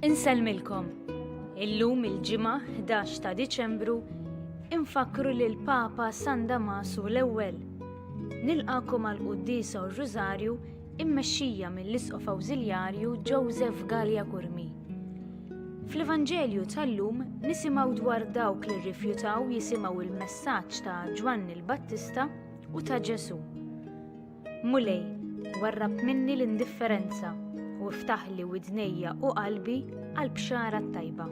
Insellmilkom. Illum il-Ġimgħa 11 ta' Diċembru infakkru lil Papa San Damasu l-ewwel. Nilqakom għal quddiesa u r-Rużarju immexxija mill-Isqof Awżiljarju Joseph Galea Curmi. Fl-Evanġelju tal-lum nisimgħu dwar dawk li rrifjutaw jisimgħu il-messaġġ ta' Ġwanni l-Battista u ta' Ġesù. Mulej, warrab minni l-indifferenza u iftaħli widnejja u qalbi għall-bxara t-tajba.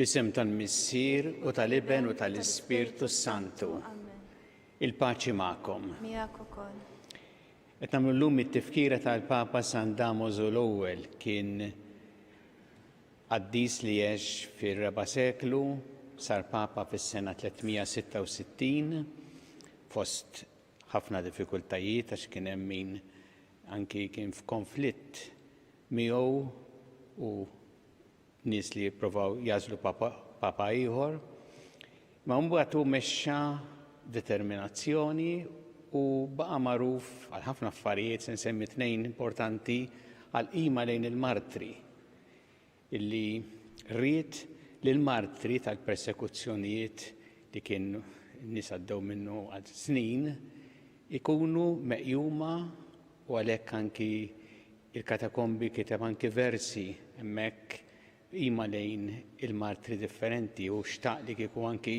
L-isem tal-Missier u tal-Iben u tal-Ispirtu Santu. Il-paċi magħkom. Miegħek ukoll. Qed nagħmlu llum it-tifkira tal-Papa San Damaso l-ewwel kien qaddis li għex fir-reba' seklu, sar Papa fis-sena 366 fost ħafna diffikultajiet għax kien hemm min anki kien f'konflitt miegħu u nies li jippruvaw jagħżlu papa, papa ieħor. Ma mbagħad hu mexxa determinazzjoni u baqa' magħruf għal ħafna affarijiet, se nsemmi tnejn importanti għal qima lejn il-martri illi ried li l-martri tal-persekuzzjonijiet li kien nies għaddew minnu għal snin ikunu meqjuma u għalhekk anki il-katakombi kiteb anki versi hemmhekk b'qima lejn il-martri differenti u xtaq li kieku anki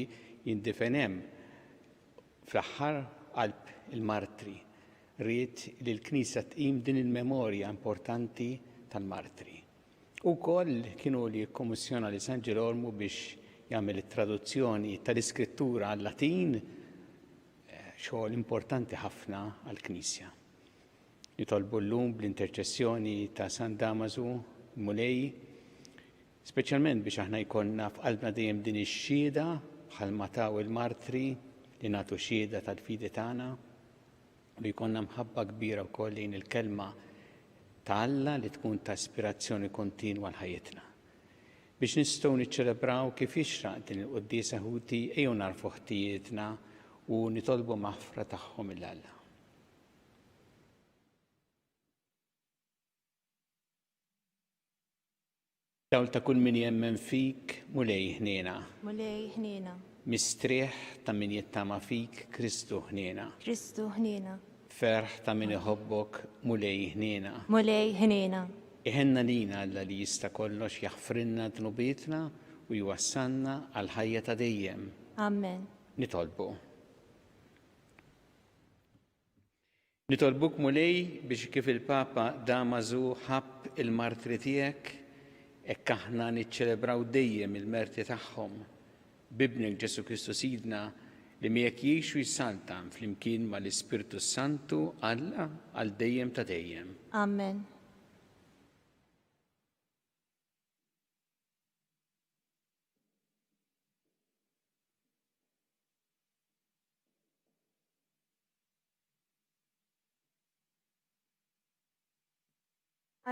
jindifen hemm fl-aħħar qalb il-martri. Ried li l-Knisja tqim din il-memorja importanti tal-martri. U wkoll kien hu li kkommissjona lil San Ġilormu biex jagħmel it-traduzzjoni tal-Iskrittura għal-Latin, xogħol importanti ħafna għall-Knisja. Nitolbu llum bl-interċessjoni ta' San Damasu, Mulej, speċjalment biex aħna jkollna f'qalbna dejjem din ix-xhieda bħalma taw il-martri li nagħtu xhieda tal-fidi tagħna u li jkollna mħabba kbira wkoll lejn il-kelma ta' Alla li tkun ta' ispirazzjoni kontinwa għal ħajjitna. Biex nistgħu niċċelebraw kif jixraq din il-quddiesa ħuti ejjew nagħrfu ħtijietna u nitolbu maħfra tagħhom 'il Alla. Dawl ta' kull min jemmen fik, Mulej ħniena. Mulej ħniena. Mistrieħ ta' min jittama fik, Kristu ħniena. Kristu ħniena. Ferħ ta' min iħobbok, Mulej ħniena. Mulej ħniena. Iħenna lina Alla li jista' kollox jaħfrilna dnubietna u jwassalna għall-ħajja ta' dejjem. Amen. Nitolbu. Nitolbuk Mulej biex kif il-Papa Damasu ħabb il-martri tiegħek, hekk aħna niċċelebraw dejjem il-merti tagħhom. B'Ibnek Ġesù Kristu Sidna li miegħek jgħix u jsaltan flimkien mal-Ispirtu s-Santu Alla għal dejjem ta' dejjem. Amen.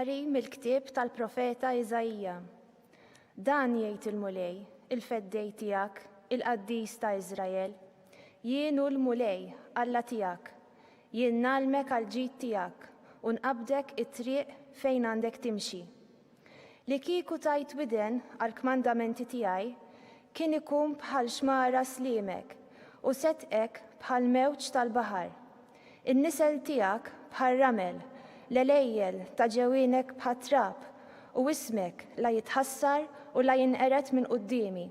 Qari mill-ktieb tal-profeta Iżaija. Dan jgħid il-Mulej, il-Feddej tiegħek, il-Qaddis ta' Iżrael, Jien hu l-Mulej, Alla tiegħek. Jien ngħallmek għall-ġid tiegħek u nqabbdek it-triq fejn għandek timxi. Li kieku tajt widen għall-kmandamenti tiegħi, kien ikun bħal xmara sliemek, u sedqek bħal mewġ tal-baħar. In-nisel tiegħek bħar-ramel, l-għelejjel ta' ġewwienek bħat-trab, u ismek la jitħassar u la jinqered minn quddiemi.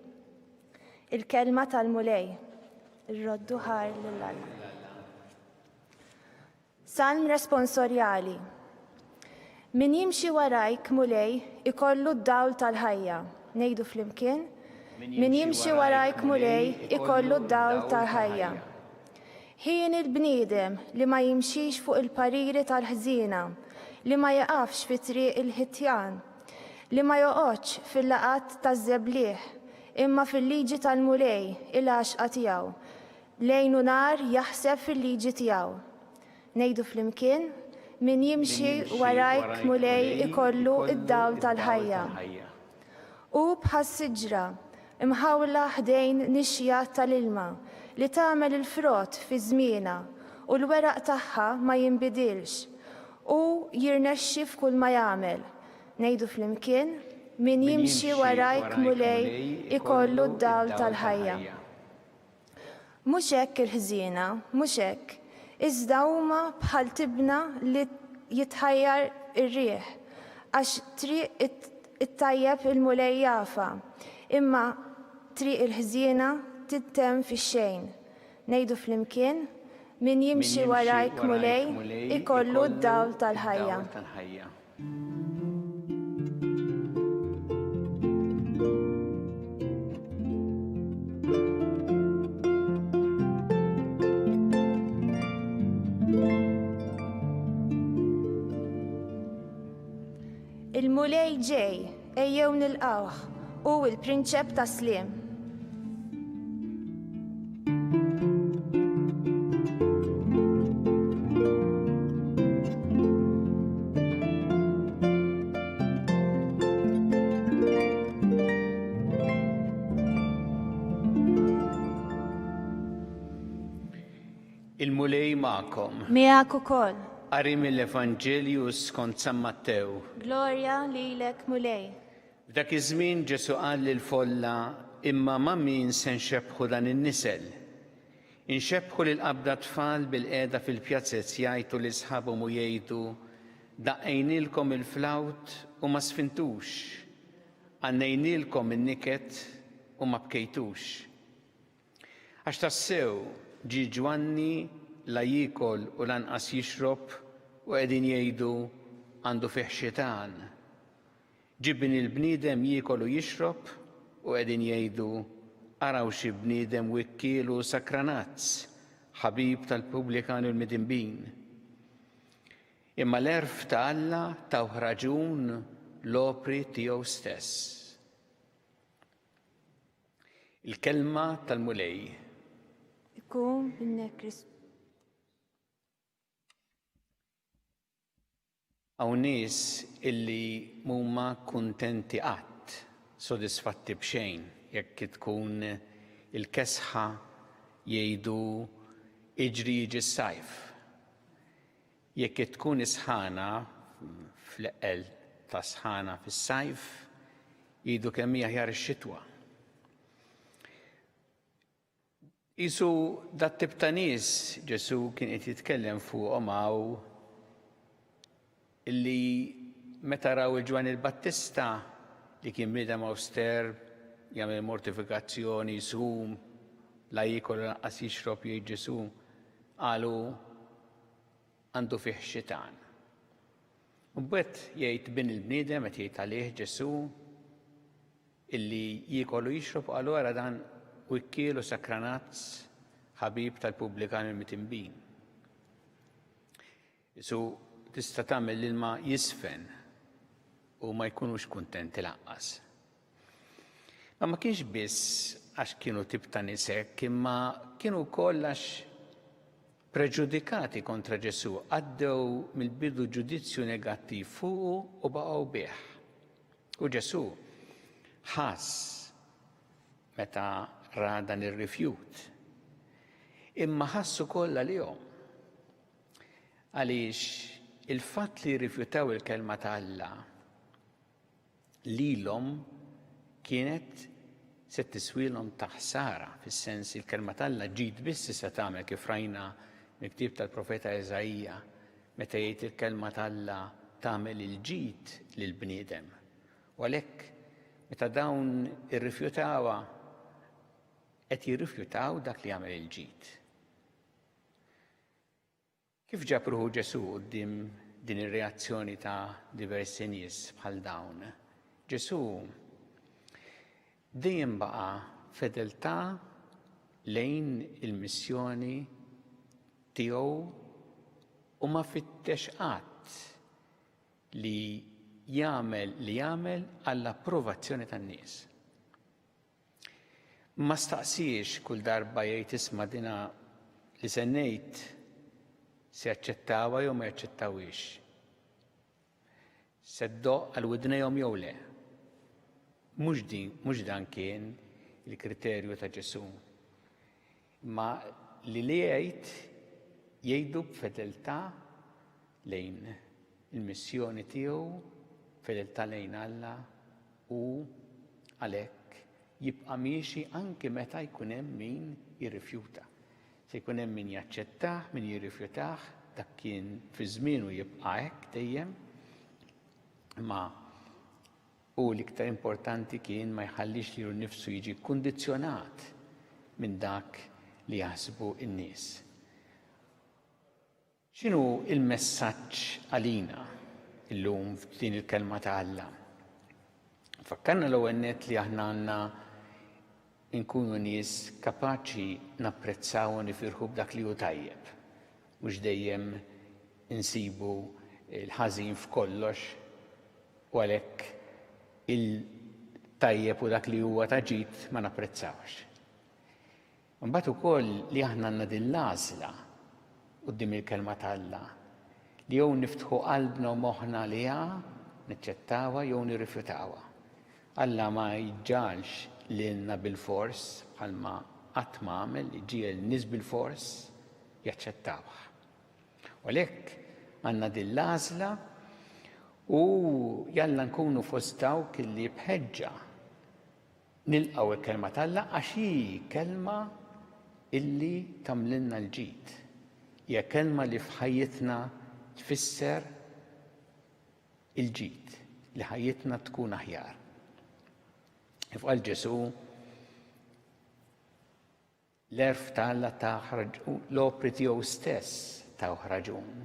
Il-kelma tal-Mulej. Irroddu ħajr lil Alla. Salm responsorjali. Min jimxi warajk, Mulej, ikollu d-dawl tal-ħajja. Ngħidu flimkien? Min jimxi warajk, Mulej, ikollu d-dawl tal-ħajja. Ħieni l-bniedem li ma jimxix fuq il-pariri tal-ħżiena, li ma jiqafx fi triq il-ħitjan, li ma joqgħodx fil-laqgħat taż-żebliħ, imma fil-liġi tal-Mulej, il-għaxqa tiegħu. Lejl u nhar jaħseb fil-liġi tiegħu. Ngħidu flimkien, Min jimxi warajk, Mulej, ikollu d-dawl tal-ħajja. Hu bħas-siġra mħawla ħdejn nixja tal-ilma li tagħmel il-frott fi żmienha u l-weraq tagħha ma jinbidilx. Hu jirnexxi f'kull ma jagħmel. Ngħidu flimkien, Min jimxi warajk, Mulej, ikollu d-dawl tal-ħajja. Mhux hekk il-ħżiena, mhux hekk, iżda huma bħal tibna li jitħajjar ir-riħ, għax triq it-tajjeb il-Mulej jafha, imma triq il-ħżiena tintemm fix-xejn. Ngħidu flimkien, Min jimxi warajk, Mulej, ikollu d-dawl tal-ħajja. Il-Mulej ġej, ejjew nilqgħuh, hu l-Prinċep tas-sliem. Il-Mulej magħkom. Miegħek ukoll. Qari mill-Evanġelju skont San Mattew. Glorja lilek Mulej. F'dak iż-żmien Ġesù qal lill-folla, Imma ma' min se nxebbħu dan in-nisel? Inxebbħu lil qabda tfal bilqiegħda fil-pjazez jgħajtu lil sħabhom u jgħidu, 'Daqqejnielkom il-flawt u ma żfintux, għannejnielkom in-niket u ma bkejtux. Għax tassew ġie Ġwanni la jiekol u lanqas jixrob u qegħdin jgħidu, 'Għandu fih xitan. Ġie Bin il-bniedem jiekol u jixrob, u qegħdin jgħidu, 'Araw xi bniedem wikkiel u sakranazz, ħabib tal-pubblikani u l-midinbin. Imma l-għerf ta' Alla tawh raġun l-opri tiegħu stess. Il-Kelma tal-Mulej. Ikun minnek Kristu. Hawn nies illi m'huma kuntenti qatt, sodisfatti b'xejn, jekk tkun il-kesħa jgħidu iġri jiġi s-sajf. Jekk tkun is-sħana, fl-eqqel ta' sħana fis-sajf, jgħidu kemm hi aħjar ix-xitwa. Qisu dat-tip ta' nies Ġesù kien qed jitkellem fuqhom hawn illi meta raw il Ġwanni l-Battista li kien bniedem awster, jagħmel mortifikazzjoni, jsum, la jiekol u lanqas jixrob jgħid Ġesù, qalu għandu fih xitan. U mbagħad jgħid bin il-bniedem qed jgħid għalih Ġesù Illi jiekol u jixrob u qalu ara dan wikkiel u sakranazz ħabib tal-pubblikani l-mitinbin. Isu tista' tagħmel l-ilma jisfen u ma jkunux kuntenti lanqas. Ma ma kienx biss għax kienu tip ta' nies hekk, imma kienu wkoll għax preġudikati kontra Ġesù, għaddew mill-bidu ġudizzju negattiv fuqu u baqgħu bih. U Ġesù ħass meta ra dan ir-rifjut. Imma ħass ukoll għalihom. Għaliex il-fatt li rrifjutaw il-kelma ta' Alla lilhom kienet se tiswilhom ta' ħsara, fis-sens il-kelma ta' Alla ġid biss se tagħmel kif rajna mill-ktieb tal-profeta Eżaija Meta jgħid il-kelma t'Alla tagħmel il-ġid lill-bniedem. U għalhekk meta dawn irrifjutawha qed jirrifjutaw dak li jagħmel il-ġid. Kif ġab ruħu Ġesù quddiem din ir-reazzjoni ta' diversi nies bħal dawn? Ġesù dejjem baqa' fedeltà lejn il-missjoni tiegħu u ma fittex qatt li jagħmel li jagħmel għall-approvazzjoni tan-nies. Ma staqsiex kull darba jgħid isma' dina li se ngħid se jaċċettawha jew ma jaċċettawhiex. Se ddoqq għal widnejhom jew le. Mhux din, mhux dan kien il-kriterju ta' Ġesù. Imma li li jgħid jgħidu b'fedeltà lejn il-missjoni tiegħu, fedeltà lejn Alla u għalhekk jibqa' miexi anki meta jkun hemm min jirrifjuta. Se jkun hemm min jaċċettah, min jirrifjutah, dak kien fi żmienu jibqa' hekk dejjem. Imma hu l-iktar importanti kien ma jħallix lilu nnifsu jiġi kkundizzjonat minn dak li jaħsbu n-nies. X'inhu l-messaġġ għalina llum f'din il-kelma ta' Alla? Fakkarna l-ewwel nett li aħna għandna nkunu nies kapaċi napprezzaw u nifirħu b'dak li hu tajjeb. Mhux dejjem insibu l-ħażin f'kollox u għalhekk il-tajjeb u dak li huwa ta' ġid ma napprezzawx. Imbagħad ukoll li aħna għandna din l-għażla quddiem il-Kelma ta' Alla, li jew niftħu qalbna u moħħna għaliha, naċċettawha jew nirrifjutawha. Alla ma jġagħalx lilna bilfors bħalma qatt ma għamel, iġiegħel nies bilfors jaċċettawh. U għalhekk għandna din l-għażla u jalla nkunu fost dawk li b'ħeġġa Nilqgħu l-Kelma t'Alla għax hi kelma illi tagħmlilna l-ġid. Hija kelma li f'ħajjitna tfisser il-ġid, li ħajjitna tkun aħjar. Kif qal Ġesù, L-għerf ta' Alla tah raġun, l-opri tiegħu stess tawh raġun.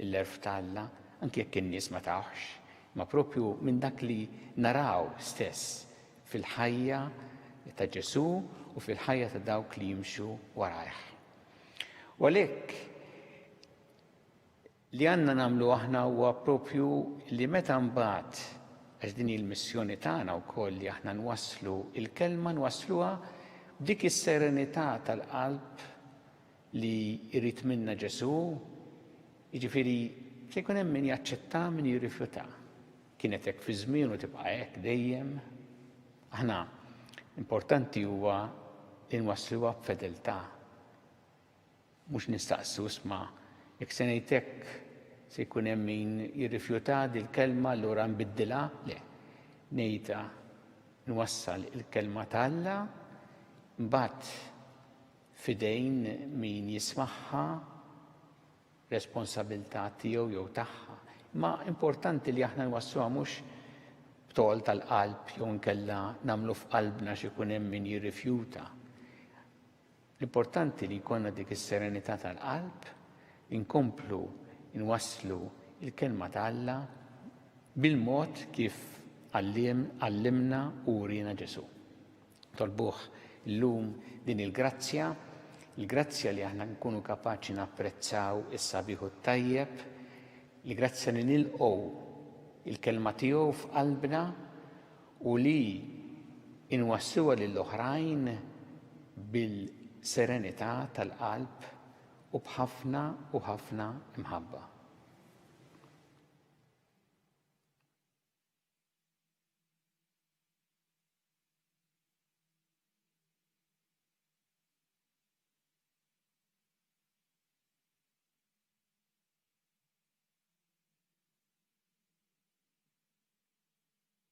L-għerf ta' Alla, anki jekk in-nies ma tawhx, imma propju minn dak li naraw stess fil-ħajja ta' Ġesù u fil-ħajja ta' dawk li jimxu warajh. U għalhekk Li għandna nagħmlu aħna huwa propju li meta mbagħad, għax din hi l-missjoni tagħna wkoll li aħna nwasslu l-kelma, nwassluha b'dik is-serenità tal-qalb li jrid minna Ġesù, jiġifieri se jkun hemm min jaċċetta min jirrifjuta. Kienet hekk fi żmienu tibqa' hekk dejjem. Aħna importanti huwa li nwassluha b'fedeltà. Mhux nistaqsu, isma', jekk se ngħid hekk se jkun hemm min jirrifjuta dil-kelma allura nbiddilha? Le. Ngħidha, nwassal il-kelma ta' Alla, mbagħad f'idejn min jismagħha, responsabilità tiegħu jew tagħha. Imma importanti li aħna nwassluha mhux b'tol tal-qalb jew inkella nagħmlu f'qalbna x'ikun hemm min jirrifjuta. L-importanti li jkollna dik is-serenità tal-qalb li nkomplu nwasslu l-Kelma ta' Alla bil-mod kif għallimna u wriena Ġesù. Nitolbuh illum din il-grazzja, il-grazzja li aħna nkunu kapaċi napprezzaw is-sabiħ u t-tajjeb, il-grazzja li nilqgħu il-kelma tiegħu f'qalbna u li nwassluha lill-oħrajn bil-serenità tal-qalb u b'ħafna u ħafna imħabba.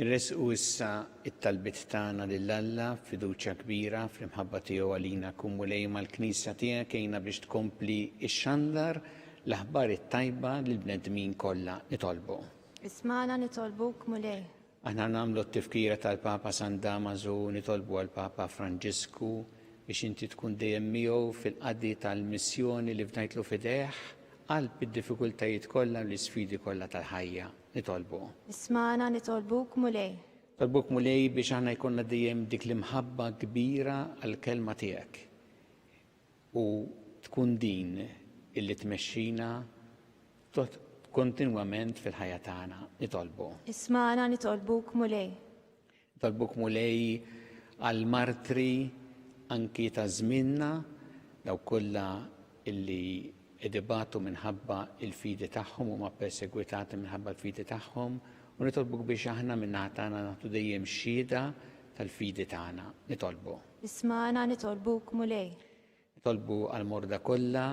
Inressqu issa t-talbiet tagħna lil Alla b'fiduċja kbira fl-imħabba tiegħu għalina. Kun Mulej mal-Knisja tiegħek, għinha biex tkompli xxandar l-aħbar it-tajba lill-bnedmin kollha. Nitolbu. Ismagħna nitolbuk, Mulej. Aħna nagħmlu t-tifkira tal-Papa San Damażu, nitolbu għall-Papa Franġisku biex inti tkun dejjem miegħu fil-qadi tal-missjoni li fdajtlu f'idejh, qalb id-diffikultajiet kollha u l-isfidi kollha tal-ħajja. Nitolbu. Ismagħna nitolbuk, Mulej. Nitolbuk, Mulej, biex aħna jkollna dejjem dik l-imħabba kbira għall-kelma tiegħek u tkun din illi tmexxina kontinwament fil-ħajja tagħna. Nitolbu. Ismagħna nitolbuk, Mulej. Nitolbuk, Mulej, għall-martri anki ta' żmienna, dawk kollha illi qed ibatu minħabba l-fidi tagħhom, huma ppersegwitati minħabba l-fidi tagħhom, u nitolbuk biex aħna min-naħa tagħna nagħtu dejjem xhieda tal-fidi tagħna. Nitolbu. Ismagħna nitolbuk, Mulej. Nitolbu għall-morda kollha,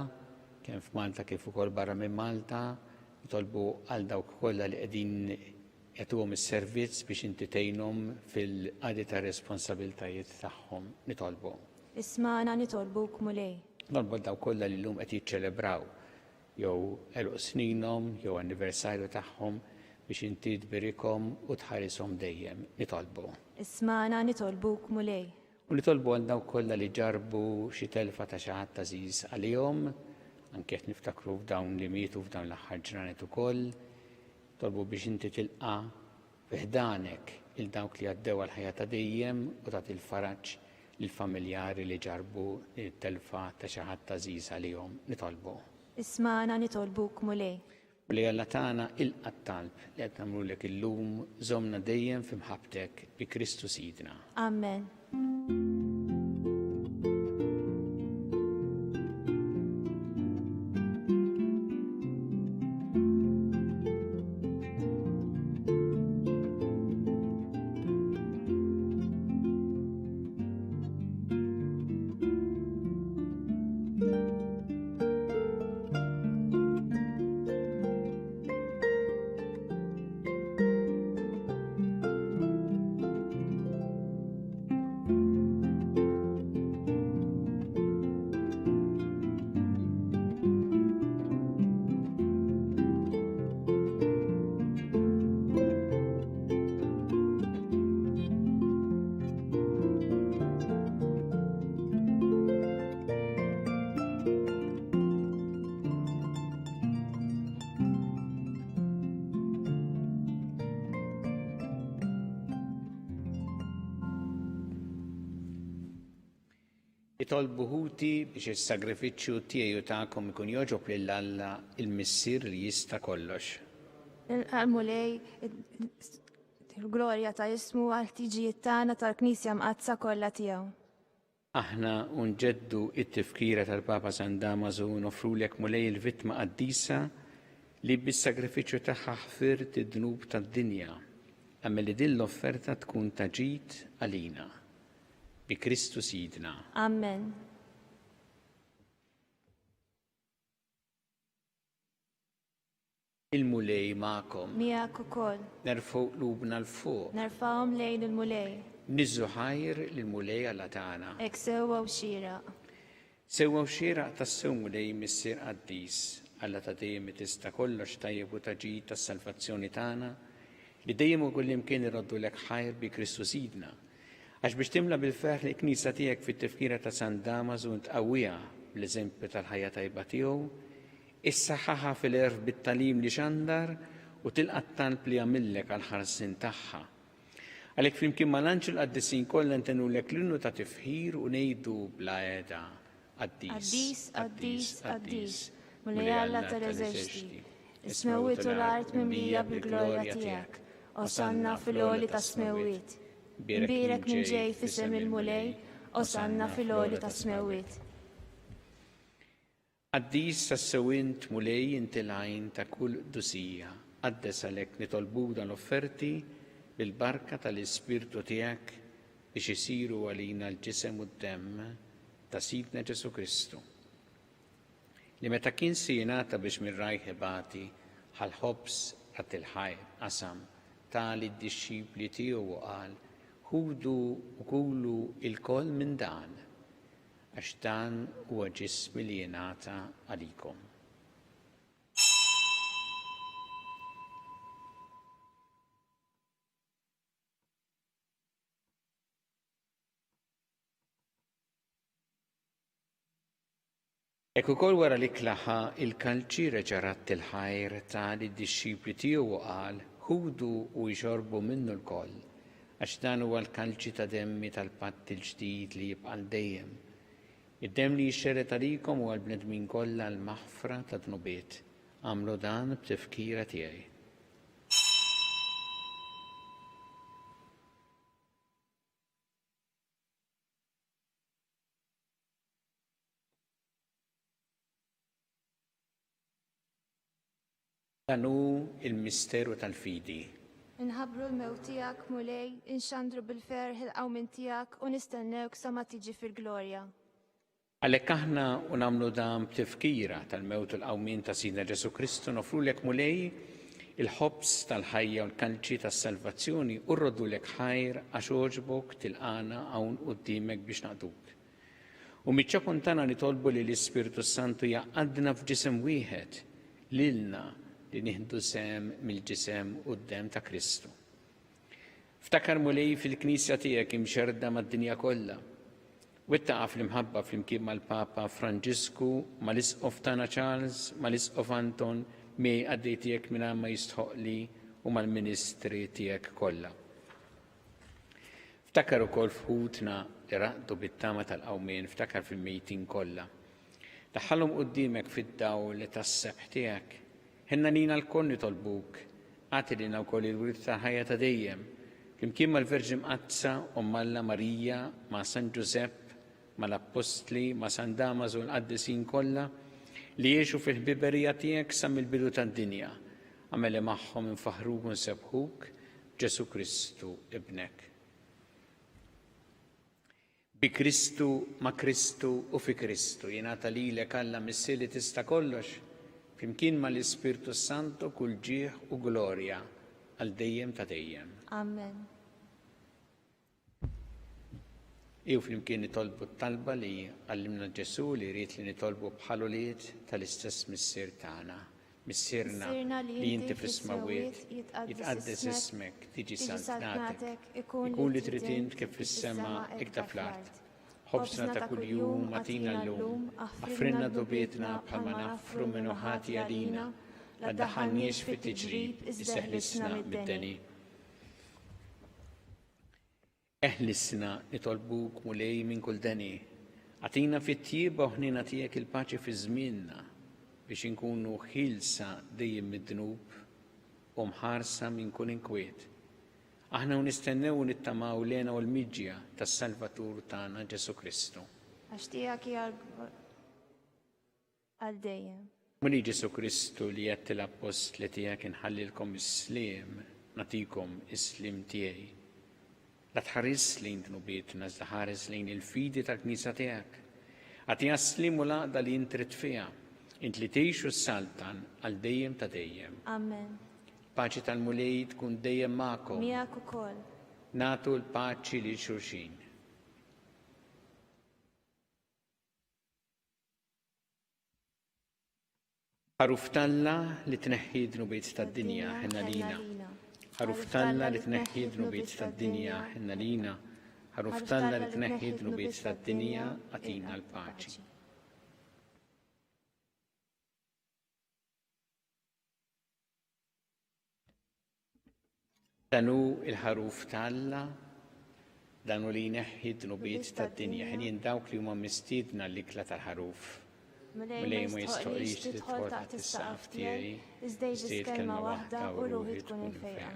kemm f'Malta kif ukoll barra minn Malta, nitolbu għal dawk kollha li qegħdin jagħtuhom is-servizz biex inti tgħinhom fil-qadi tar-responsabiltajiet tagħhom. Nitolbu. Ismagħna nitolbuk, Mulej. Nitolbu għal dawk kollha li llum qed jiċċelebraw jew għeluq sninhom jew anniversarju tagħhom biex inti tbirikhom u tħarishom dejjem. Nitolbu. Ismagħna nitolbuk, Mulej. U nitolbu għal dawk kollha li ġarrbu xi telfa ta' xi ħadd għażiż għalihom, anke qed niftakru f'dawn li mietu f'dawn l-aħħar ġranet ukoll. Nitolbu biex inti tilqa' fi ħdanek lil dawk li għaddew għall-ħajja ta' dejjem u tagħti l-faraġ lill-familjari li ġarrbu t-telfa ta' xi ħadd għażiż għalihom. Nitolbu. Ismagħna nitolbuk, Mulej. Mulej Alla tagħna, ilqa' t-talb li qed nagħmlulek illum, żommna dejjem fi mħabbtek bi Kristu Sidna. Amen. Itolbu ħuti biex is-sagrifiċċju tiegħi u tagħkom ikun jogħġob lil Alla il-Missier li jista' kollox. Il-Mulej il-glorja ta' ismu għal ħtiġijiet tagħna tal-Knisja Mqaddsa kollha tiegħu. Aħna u nġeddu t-tifkira tal-Papa San Damasu noffrulek Mulej il-vittma qaddisa li bis-sagrifiċċju tagħha ħfirt id-dnub tad-dinja. Agħmel li din l-offerta tkun ta' ġid għalina. Bi Kristu Sidna. Amen. Il-Mulej magħkom. Miegħek ukoll. Nerfgħu qlubna 'l fuq. Nerfgħuhom lejn il-Mulej. Niżżu ħajr lill-Mulej Alla tagħna. Hekk sewwa u xieraq. Sewwa u xieraq tassew Mulej Missier qaddis, Alla ta' dejjem li tista' kollox tajjeb u ta' ġid tas-salvazzjoni tagħna, li dejjem u kullimkien irroddulek ħajr bi Kristu Sidna. Għax biex timla bil-ferħ lill-Knisja tiegħek fit-tifkira ta' San Damasu u tqawwiha bl-eżempju tal-ħajja tajba tiegħu, issaħħaħha fil-għerf bit-tagħlim li xandar u tilqa' t-talb li għamillek għall-ħarsien tagħha. Għalhekk flimkien mal-anġli u l-qaddisin kollha ntennulek l-innu ta' tifħir u ngħidu bla heda, Qaddis, Qaddis, qaddis, qaddis, Mulej Alla tal-eżerċti, is-smewwiet u l-art mimlija bil-glorja tiegħek. Osanna fil-għoli tas-smewwiet. Imbierek min ġej f'isem il-Mulej, Osanna fil-għoli tas-smewwiet. Qaddis tassew int, Mulej, inti l-għajn ta' kull qdusija. Qaddes għalhekk nitolbuk dan l-offerti bil-barka tal-Ispirtu tiegħek biex isiru għalina l-ġisem u d-demm ta' Sidna Ġesù Kristu, li meta kien se jingħata biex minn rajh ibati, ħa l-ħobż, radd il-ħajr, qasam, ta lid-dixxipli tiegħu u qal, Ħudu u kulu ilkoll minn dan, Għax dan huwa ġismi li jingħata għalikom. Hekk ukoll wara l-ikla ħa l-kalċi reġa' radd il-ħajr ta lid-dixxipli tiegħu u qal, Ħudu u ixorbu minnu lkoll, għax dan huwa l-kalċi ta' demmi tal-patt il-ġdid li jibqa' għal dejjem. Id-demm li jixxerred għalikom u għall-bnedmin kollha għall-maħfra tad-dnubiet. Agħmlu dan b'tifkira tiegħi. Dan hu l-misteru tal-fidi. Inħabbru l-mewt tiegħek, Mulej, inxandru bil-ferħ il-qawmien tiegħek u nistennewk sa ma tiġi fil-glorja. Għalhekk aħna u nagħmlu dan b'tifkira tal-mewt u l-qawmien ta' Sidna Ġesù Kristu nofrulek Mulej il-ħobż tal-ħajja u l-kalċi tas-salvazzjoni u rroddulek ħajr għax għoġbok tilqagħna hawn quddiemek biex naqduk. U miċ-ċokon tagħna nitolbu li l-Ispirtu s-Santu jgħaqqadna f'ġisem wieħed, lilna li nieħdu sehem mill-ġisem u d-demm ta' Kristu. Ftakar Mulej fil-Knisja tiegħek imxerrda mad-dinja kollha. Wettaqha fl-imħabba flimkien mal-Papa Franġisku, mal-Isqof tagħna Charles, mal-Isqof Anton, miegħi qaddej tiegħek mingħajr ma jistħoqqli u mal-ministri tiegħek kollha. Ftakar ukoll f'ħutna li raqdu bit-tama tal-qawmien, ftakar fil-mejtin kollha. Daħħalhom quddiemek fid-dawl tas-sebħ tiegħek. Ħenna lina lkoll nitolbuk, agħti lilna wkoll il-wirt tal-ħajja ta' dejjem, flimkien mal-Verġni Mqaddsa, Omm Alla Marija, ma' San Ġużepp, mal-Appostli, ma' San Damaż u l-qaddisin kollha, li għexu fil-ħbiberija tiegħek sa mill-bidu tad-dinja. Agħmel li magħhom infaħħruk u nsebbħuk, b'Ġesù Kristu, Ibnek. Bi Kristu, ma' Kristu u fi Kristu, jingħata lilek Alla Missier li tista' kollox, flimkien mal-Ispirtu s-Santu kull ġieħ u glorja għal dejjem ta' dejjem. Amen. Ejjew flimkien nitolbu t-talba li għallimna Ġesù li jrid li nitolbu bħal ulied tal-istess Missier tagħna. Missierna li inti fis-smewwiet, jitqaddes ismek, tiġi saltnatek, ikun li trid int kif fis-sema iktar fl-art. Ħobżna ta' kuljum agħtina llum, aħfrilna dnubietna bħalma naħfru min hu ħati għalina, la ddaħħalniex fit-tiġrib, iżda eħlisna mid-deni. Eħlisna, nitolbuk, Mulej, minn kull deni. Agħtina fit-tjieba u ħniena tiegħek il-paċi fi żmienna, biex inkunu ħielsa dejjem mid-dnub u mħarsa minn kull inkwiet. Aħna u nistennew u nittamaw l-hena u l-miġja tas-Salvatur tagħna Ġesù Kristu. Għax tiegħek hija għal dejjem. Mulej Ġesù Kristu li għedt lill-appostli tiegħek inħallilkom is-sliem, nagħtikom is-sliem tiegħi. La tħarisx lejn dnubietna iżda ħares lejn il-fidi tal-Knisja tiegħek. Agħtiha s-sliem u l-għaqda li int trid fiha, int li tgħix u ssaltan għal dejjem ta' dejjem. Amen. Paċi tal-Mulej tkun dejjem magħkom. Miegħek ukoll. Nagħtu l-paċi lil xulxin. Ħaruf t'Alla li tneħħi d-dnubiet tad-dinja, ħenna lina. Ħaruf t'Alla li tneħħi d-dnubiet tad-dinja, ħenna lina. Ħaruf t'Alla li tneħħi d-dnubiet tad-dinja, agħtina l-paċi. Dan hu l-ħaruf ta' Alla, dan hu li jneħħi d-dnubiet tad-dinja. Ħenjin dawk li huma mistiedna l-ikla tal-ħaruf. Mulej ma jistħoqlix li tidħol taħt is-saqaf tiegħi, iżda jgħid kelma waħda u ruħi tkun imfejqa.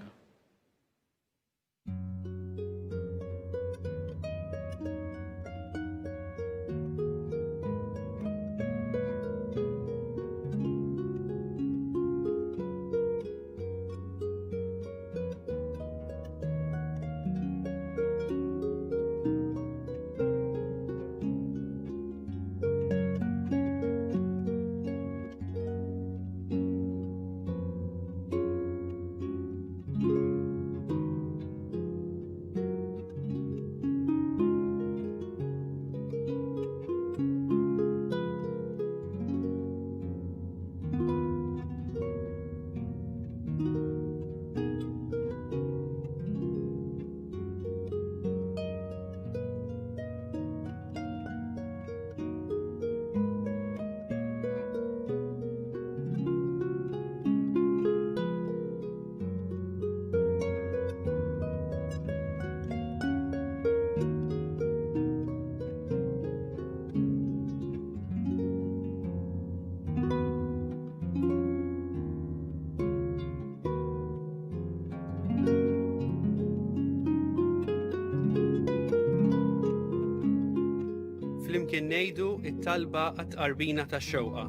Flimkien ngħidu it-talba għat-tqarbina tax-xewqa.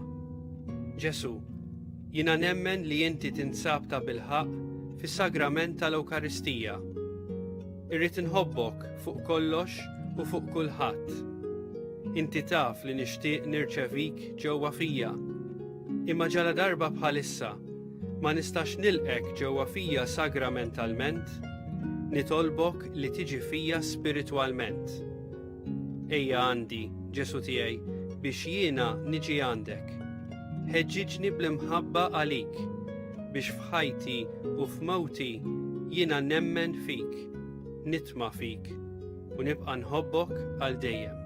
Ġesu. Jiena nemmen li inti tinsab tabilħaqq fis-Sagrament tal-Ewkaristija. Irrid inħobbok fuq kollox u fuq kulħadd. Inti taf li nixtieq nirċevik ġewwa fija. Imma ġaladarba bħalissa ma nistax nilqgħek ġewwa fija sagramentalment, nitolbok li tiġi fija spiritwalment. Ejja għandi, Ġesù tiegħi, biex jiena niġi għandek. Ħeġġiġni bl-imħabba għalik, biex f'ħajti u f'mewti jiena nemmen fik, nitma' fik u nibqa' nħobbok għal dejjem.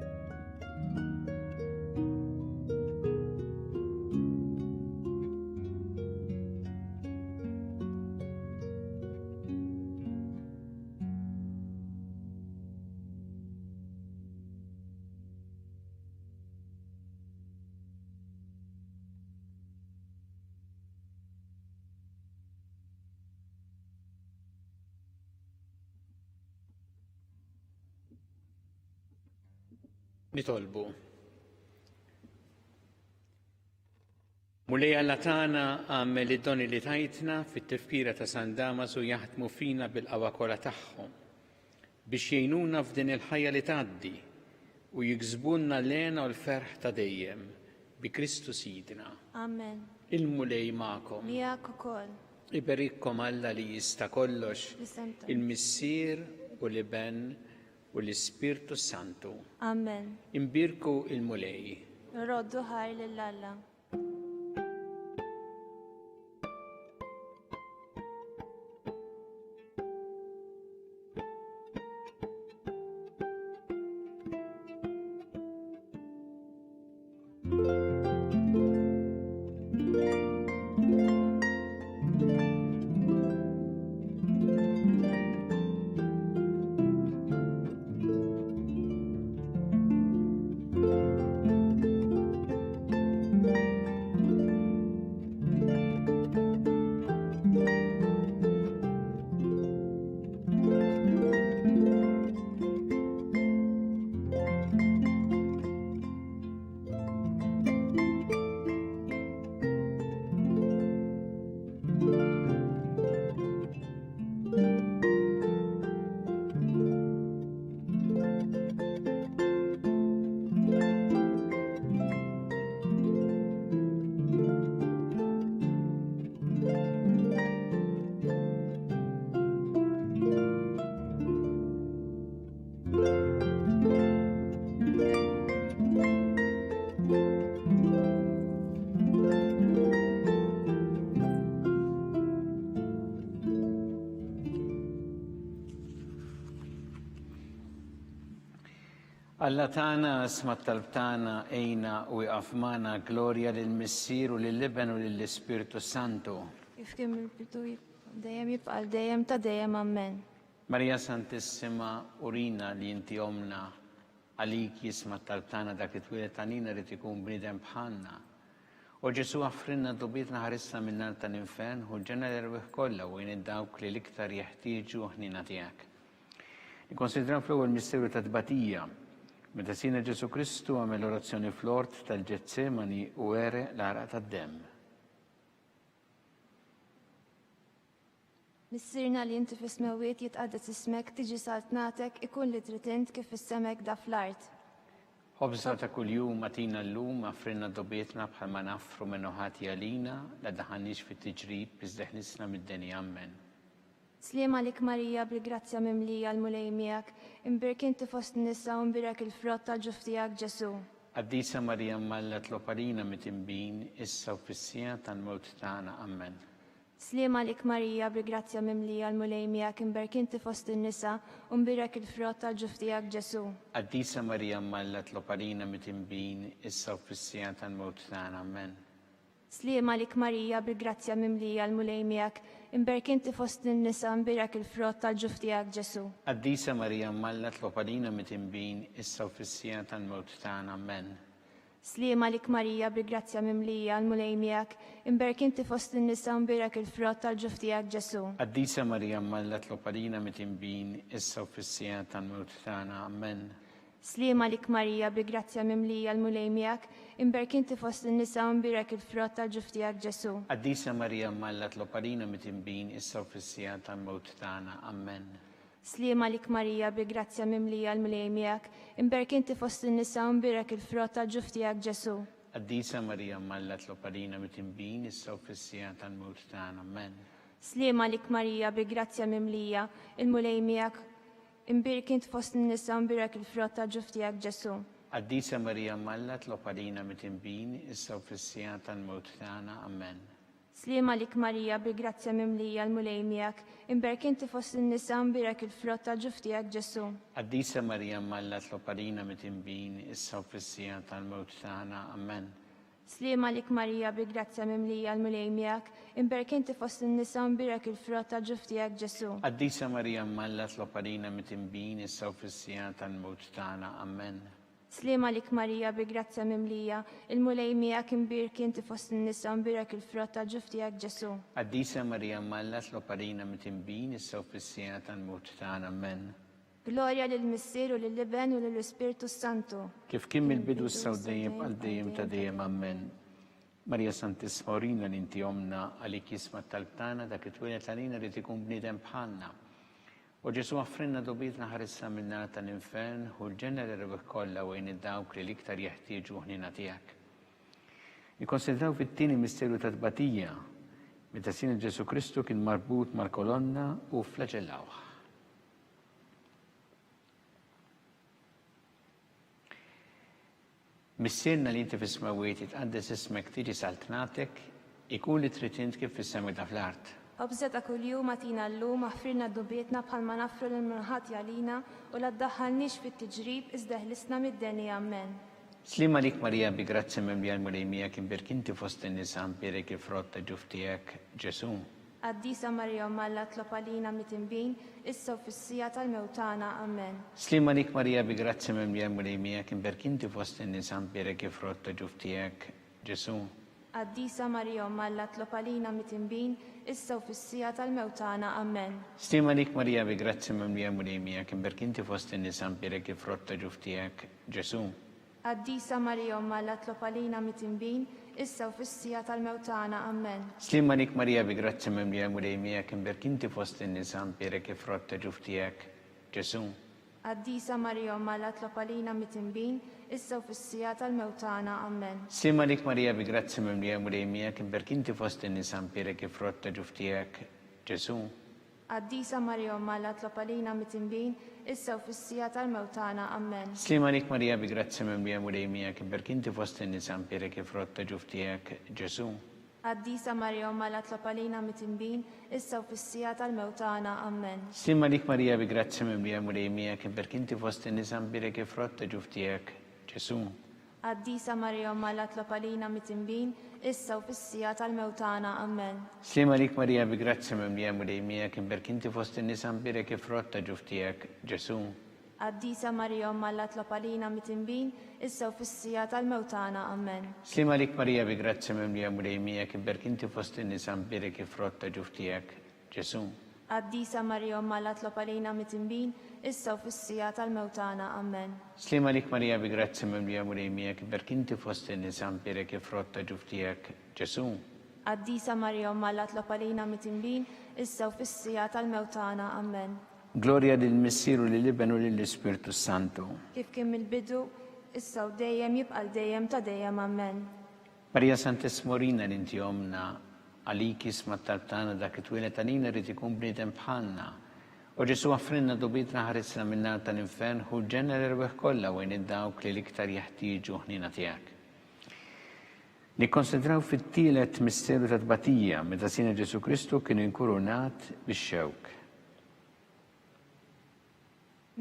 Nitolbu. Mulej Alla tagħna għamel id-doni li tajtna fit-tifkira ta' San Damasu jaħdmu fina bil-qawwa kollha tagħhom biex jgħinuna f'din il-ħajja li tgħaddi u jiksbulna l-hena u l-ferħ ta' dejjem bi Kristu Sidna. Amen. Il-Mulej magħkom. Miegħek ukoll. Iberikkom Alla li jista' kollox, il-Missier u l-Iben u l-Ispirtu s-Santu. Amen. Imbierku il-Mulej. Nroddu ħajr lil Alla. Alla tagħna, isma' t-talb tagħna, għinna u iqaf magħna, glorja lill-Missier u lill-Iben u lill-Ispirtu Santu. Kif kien mill-bidu dejjem jibqa' għal dejjem ta' dejjem. Ammen. Marija Santissima, urina li inti ommna, għalik jisma' t-talb tagħna dak li twieled għalina jrid ikun bniedem bħalna. O Ġesù aħfrilna dnubietna ħarisna min-nar tal-infern, ħu l-ġenna l-erwieħ kollha u għin dawk li l-iktar jeħtieġu ħniena tiegħek. Nikkonsidraw fl-ewwel misteru ta' tbatija, meta Sidna Ġesù Kristu għamel orazzjoni fl-ort tal-Ġetsemani u għereq l-għaraq tad-demm. Missierna li inti fis-smewwiet jitqaddes ismek, tiġi saltnatek, ikun li trid int kif fis-sema hekk da fl-art. Ħobżna ta' kuljum agħtina llum, aghfrilna dnubietna bħalma naghfru min hu ħati għalina, la daħalniex fit-tiġrib, iżda eħlisna mid-deni. Ammen. Sliem għalik Marija bil-grazzja mimlija l-Mulej miegħek, imbierk inti fost in-nisa u mbierek il-frott tal-ġuf tiegħek Ġesù. Qaddisa Marija M'Alla tlob għalina mitinbin, issa u fis-siegħa tal-mewt tagħna. Ammen. Sliem għalik Marija bil-grazzja mimlija l-Mulej miegħek imberk inti fost in-nisa u mbierek il-frott tal-ġuf tiegħek Ġesù. Qaddisa Marija Omm Alla tlob għalina mitinbin issa u fis-siegħa tal-mewt tagħna. Ammen. Sliem għalik Marija bil-grazzja mimlija l-Mulej miegħek imberk inti fost in-nisa mbierek il-frott tal-ġuf tiegħek Ġesù. Qaddisa Marija Omm Alla tlob għalina mitinbin issa u fis-siegħa tal-mewt tagħna. Ammen. Sliem għalik Marija bil-grazzja mimlija, l-Mulej miegħek, imberk inti fost in-nisa u mbierek il-frott tal-ġuf tiegħek Ġesù. Qaddisa Marija Omm Alla tlob għalina mitinbin, issa u fis-siegħa tal-mewt tagħna. Ammen. Sliem għalik Marija, bi grazzja mimlija l-Mulej miegħek, imberk inti fost in-nisa u mbierek il-frott tal-ġuf tiegħek Ġesù. Qaddisa Marija Omm Alla tlob għalina mitinbin issa u fis-siegħa tal-mewt tagħna. Ammen. Sliem għalik Marija, bi grazzja mimlija l-Mulej miegħek, imberk inti fost in-nisa u mbierek il-frott tal-ġuf tiegħek Ġesù. Qaddisa Marija Omm Alla tlob għalina mitinbin issa u fis-siegħa tal-mewt tagħna. Ammen. Sliem għalik Marija, bi grazzja mimlija, il-Mulej miegħek, Imbierek int fost in-nisa u mbierek il-frott tal-ġuf tiegħek Ġesù. Qaddisa Marija Omm Alla tlob għalina mitinbin issa u fis-siegħa tal-mewt tagħna. Ammen. Sliem għalik Marija, bil-grazzja mimlija l-Mulej miegħek, imberk inti fost in-nisa u mbierek il-frott tal-ġuf tiegħek Ġesù. Qaddisa Marija Omm Alla tlob għalina mitinbin issa u fis-siegħa tal-mewt tagħna. Ammen. Sliem għalik Marija bi grazzja mimlija l-Mulej miegħek, imberk inti fost in-nisa u mbierek il-frott tal-ġuf tiegħek Ġesù. Qaddisa Marija Omm Alla tlob għalina mitinbin issa u fis-siegħa tal-mewt tagħna. Ammen. Sliem għalik Marija bi grazzja mimlija, il-Mulej miegħek imbierk inti fost in-nisa u mbierek il-frott tal-ġuf tiegħek Ġesù. Qaddisa Marija Omm Alla tlob għalina mitinbin issa u fis-siegħa tal-mewt tagħna. Ammen. Glorja lill-Missier u lill-Iben u lill-Ispirtu s-Santu. Kif kien mill-bidu issa u dejjem għal dejjem ta' dejjem. Ammen. Marija Santissima urina li inti ommna għalik jisma' t-talb tagħna dak li twieled għalina ried ikun bniedem bħalna. O Ġesù aħfrilna dnubietna ħarisna min-nar tal-infern, ħu l-ġenna l-erwieħ kollha u għin dawk li l-iktar jeħtieġu ħniena tiegħek. Nikkonsidraw fit-tieni misteru ta' tbatija, meta Sidna Ġesù Kristu kien marbut mal-kolonna u fflaġellawh. Missierna li inti fis-smewwiet jitqaddes ismek tiġi saltnatek, ikun li trid int kif fis-sema ta' fl-art. Ħobżna ta' kuljum agħtina llum, aħfrilna dnubietna bħalma naħfru lil min ħadd għalina, u la ddaħħalniex fit-tiġrib, iżda eħlisna mid-deni. Ammen. Sliem għalik Marija bi grazzja mimlija l-Mulej miegħek imbierk inti fost in-nisa mbierek il-frott ta' ġuf tiegħek Ġesù. Qaddisa Marija Omm Alla tlob għalina mitinbin, issa u fis-siegħa tal-mewt tagħna. Ammen. Sliem għalik Marija bi grazzja mimlija l-Mulej miegħek imberk inti fost in-nisa mbierek il-frott ta' ġuf tiegħek, Ġesù. Qaddisa Marija Omm Alla tlob għalina mitinbin, issa u fis-siegħa tal-mewt tagħna. Ammen. Sliem għalik Marija bi grazzja mimlija l-Mulej miegħek imberk inti fost in-nisa mbierek il-frott ta' ġuf tiegħek, Ġesù. Qaddisa Marija Omm Alla tlob għalina mitinbin, issa u fis-siegħa tal-mewt tagħna. Ammen. Sliem għalik Marija bi grazzja mimlija l-Mulej miegħek imbierk inti fost in-nisa mbierek il-frott ta' ġuf tiegħek, Ġesù. Qaddisa Marija Omm Alla tlob għalina mitinbin, issa u fis-siegħa tal-mewt tagħna. Ammen. Sliem għalik Marija bi grazzja mimlija l-Mulej miegħek imbierk inti fost in-nisa mbierek il-frott ta' ġuf tiegħek, Ġesù. Qaddisa Marija Omm Alla tlob għalina mitinbin, issa u fis-siegħa tal-mewt tagħna. Ammen. Sliem għalik Marija bi grazzja mimlija Mulej miegħek imbierk inti fost in-nisa mbierek il-frott ta' ġuf tiegħek Ġesù. Qaddisa Marija Omm Alla tlob għalina mitinbin, issa u fis-siegħa tal-mewt tagħna. Ammen. Sliem għalik Marija bi grazzja mimlija Mulej miegħek imbierk inti fost in-nisa mbierek il-frott ta' ġuf tiegħek Ġesù. Qaddisa Marija Omm Alla tlob għalina mitinbin, issa u fis-siegħa tal-mewt tagħna. Ammen. Sliem għalik Marija bi grazzja mimlija Mulej miegħek imberk inti fost in-nisa mbierek il-frott ta' ġuf tiegħek, Ġesù. Qaddisa Marija Omm Alla tlob għalina mitinbin, issa u fis-siegħa tal-mewt tagħna. Ammen. Sliem għalik Marija bi grazzja mimlija Mulej miegħek imberk inti fost in-nisa mbierek il-frott ta' ġuf tiegħek, Ġesù. Qaddisa Marija Omm Alla tlob għalina mitinbin, issa u fis-siegħa tal-mewt tagħna. Ammen. Sliem għalik Marija bi grazzja mimlija Mulej miegħek iberk inti fost in-nisa mbierek il-frott ta' ġuf tiegħek, Ġesù. Qaddisa Marija Omm Alla tlob għalina mitinbin, issa u fis-siegħa tal-mewt tagħna. Ammen. Glorja lill-Missier u lill-Iben u lill-Ispirtu s-Santu. Kif kien mill-bidu, issa u dejjem, jibqa' għal dejjem ta' dejjem. Ammen. Marija Santissima urina li inti ommna, għalik jisma' t-talb tagħna dak li twieled għalina ried ikun bniedem bħalna. O Ġesù aħfrilna dnubietna ħarisna min-nar tal-infern ħu l-ġenna l-erwieħ kollha u għin 'il dawk li l-iktar jeħtieġu ħniena tiegħek. Nikkonsidraw fit-tielet misteru ta' tbatija meta Sidna Ġesù Kristu kien inkurunat bix-xewk.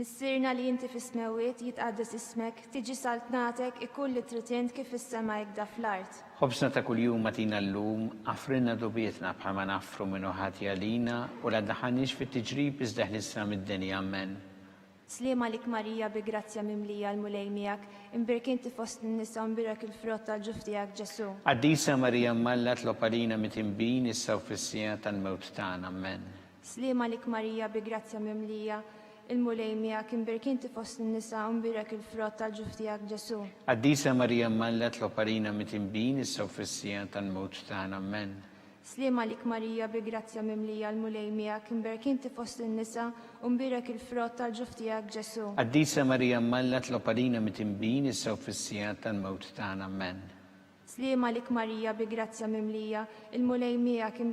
Missierna li inti fis-smewwiet, jitqaddes ismek, tiġi saltnatek, ikun li trid int kif fis-sema hekda fl-art. Ħobżna ta' kuljum agħtina llum, aħfrilna dnubietna bħalma naħfru min hu ħati għalina, u la ddaħħalniex fit-tiġrib iżda ħlisna mid-deni. Ammen. Sliem għalik Marija bi grazzja mimlija l-Mulej miegħek, imbierk inti fost in-nisa u mbierek il-frott tal-ġuf tiegħek Ġesù. Qaddisa Marija Omm Alla tlob għalina mitinbin issa u fis-siegħa tal-mewt tagħna. Ammen. Sliem għalik Marija bi grazzja mimlija, Il-Mulej miegħek, imbierek inti fost in-nisa u mbierek il-frott tal-ġuf tiegħek Ġesù. Qaddisa Marija Omm Alla tlob għalina mitinbin issa u fis-siegħa tal-mewt tagħna. Ammen. Sliem għalik Marija bi grazzja mimlija l-Mulej miegħek, imbierek inti fost in-nisa u mbierek il-frott tal-ġuf tiegħek Ġesù. Qaddisa Marija Omm Alla tlob għalina mitinbin issa u fis-siegħa tal-mewt tagħna. Ammen. Sliem għalik Marija bi grazzja mimlija, il-Mulej miegħek,